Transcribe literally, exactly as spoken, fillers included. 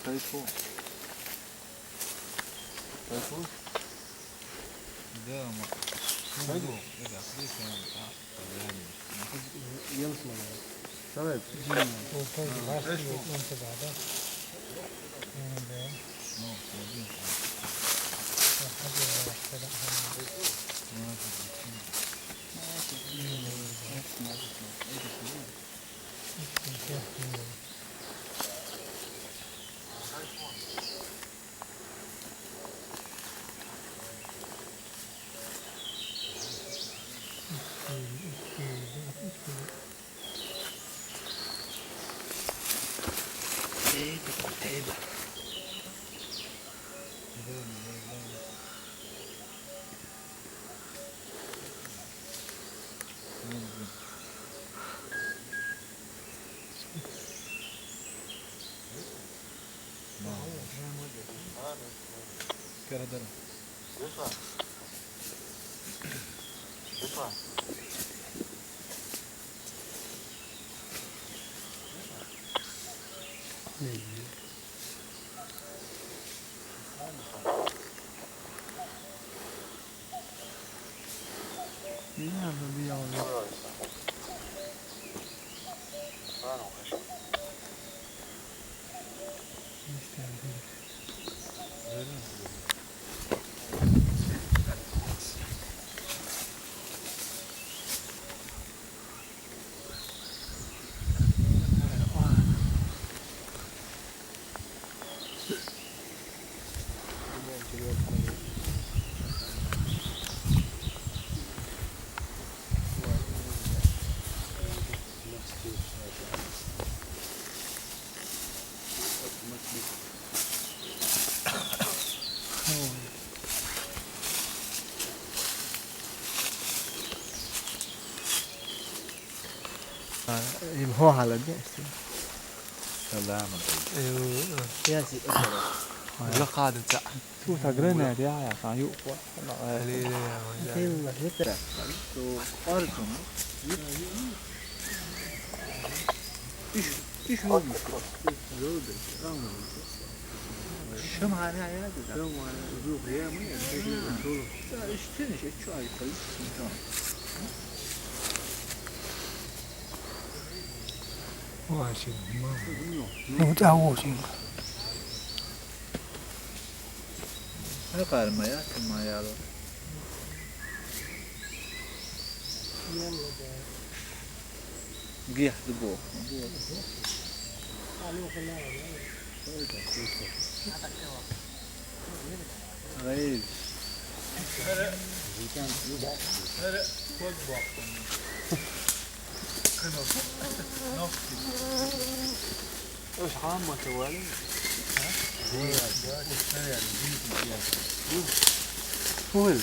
Хорошо. Хорошо. Да, ма. Хайди. Ну, это, отлично, а, да, да. Yanlış mı? Давай. Ну, молодец. Им хо халад. Салам. Яси. Ла кадын та. Ту та гранат я, я, ка ю. Али, али, али. Хилла хитра. Ту аркам. Иш, иш. Шам хана я да. Шам хана. Ю я ма. Иш тин иш чу ай кал. Васин, мама. Ну, да, восин. Ай карма я, кима я ло. Гих дубо. Гих. Alo, кима я. Ай. Ара, код бак. Кыно. Носки. Ош хамма тевали. А? Ой.